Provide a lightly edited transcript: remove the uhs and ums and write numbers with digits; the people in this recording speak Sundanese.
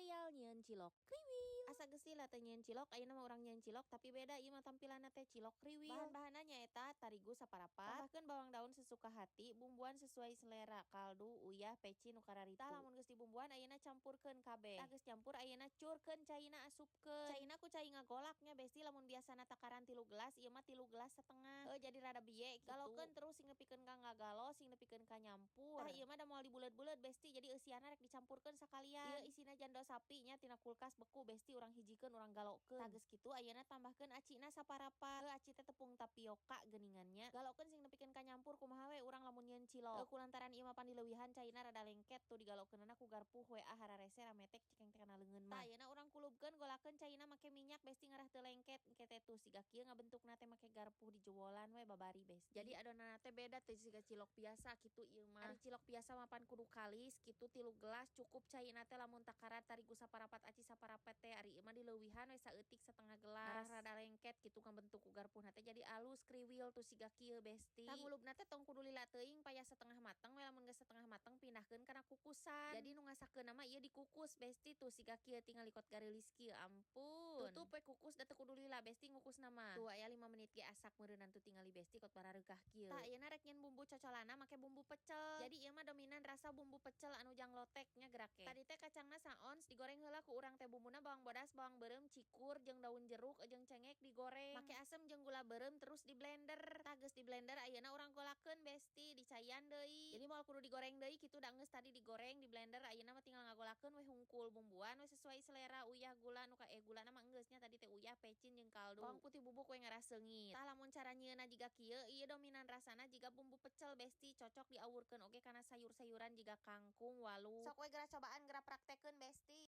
Tutorial nyieun cilok kriwil. Asa geus lila teh nyieun cilok, ayeuna mah urang nyieun cilok, tapi beda ieu mah tampilanna teh, cilok kriwil. Bahan-bahanna nyaeta tarigu saparapat, tambahkeun bawang daun sesuka hati, bumbuan sesuai selera, kaldu, uyah, pecin nu kararitu. Tah, lamun geus dibumbuan, ayeuna campurkeun kabeh. Tah, geus campur, ayeuna curkeun caina, asupkeun. Caina ku cai ngagolak nya, Besti. Lamun biasana takaran 3 gelas, ieu mah 3 gelas setengah. Heuh, jadi rada bieu kitu. Galokeun terus sing nepikeun ka ngagalo, sing nepikeun ka nyampur. Tah, ieu mah da moal dibuleud-buleud, Besti, jadi eusiana rek dicampurkeun sakalian. Ieu isina jando sapi nya, tina kulkas beku, Besti, urang hijikeun, urang galokeun. Tah, geus kitu ayeuna tambahkeun acina saparapat. Heuh, aci teh tepung tapioka geuningan nya. Galokeun sing nepikeun ka nyampur, kumaha we urang lamun nyieun cilok. Heuh, kulantaran ieu mah pan dileuwihan, caina rada lengket tuh, digalokeunana ku garpu we ah, hararese rametek cikeng teh kana leungeun mah. Tah, ayeuna urang kulubkeun, golakeun caina make minyak, Besti, ngarah teu lengket. Engke teh tuh siga kieu ngabentukna teh, make garpu dijewolan we babari, Besti. Jadi adonanna teh beda, teu siga cilok biasa kitu ieu mah. Ari cilok biasa mah pan kudu kalis kitu, 3 gelas cukup caina teh lamun takaran tarigu saparapat, aci saparapat teh. Ari ieu mah dileuwihan we saeutik, setengah gelas. Ngarah rada lengket kitu, ngabentuk ku garpuna teh jadi alus kriwil tuh siga kieu, Besti. Tah, ngulubna teh tong kudu lila teuing, paya setengah mateng we. Lamun geus setengah mateng, pindahkeun kana kukusan. Jadi nu ngasakeun mah ieu dikukus, Besti, tuh siga kieu, tinggal ikot garilis kieu, ampun. Tutup we, kukus, da teu kudu lila, Besti, ngukusna mah. Tuh aya 5 menit ge asak meureunan tuh tingali, Besti, kot barareukah kieu. Tah, ayeuna rek nyieun bumbu cocolana make bumbu pecel. Jadi ieu mah dominan rasa bumbu pecel anu jang lotek nya gerak ke. Tadi teh kacangna saons digoreng heula ku urang teh, bumbuna bawang bodas, bawang beureum, cikur jeung daun jeruk jeung cengek digoreng. Make asem jeung gula beureum, terus di blender. Tah, geus di blender, ayeuna urang golakeun, Besti, dicaian deui. Jadi moal kudu digoreng deui kitu, da geus tadi digoreng di blender, ayeuna mah tinggal ngagolakeun we hungkul. Bumbuan we sesuai selera, uyah, gula nu ka gula mah geus nya tadi teh, uyah, pecin jeung kaldu. Bawang putih bubuk we ngarah seungit. Tah, lamun cara nyieunna jiga kieu, ieu dominan rasana jiga bumbu pecel, Besti, cocok diawurkeun oge kana sayur-sayuran jiga kangkung, walu. Sok we geura cobaan, geura praktekeun, Besti.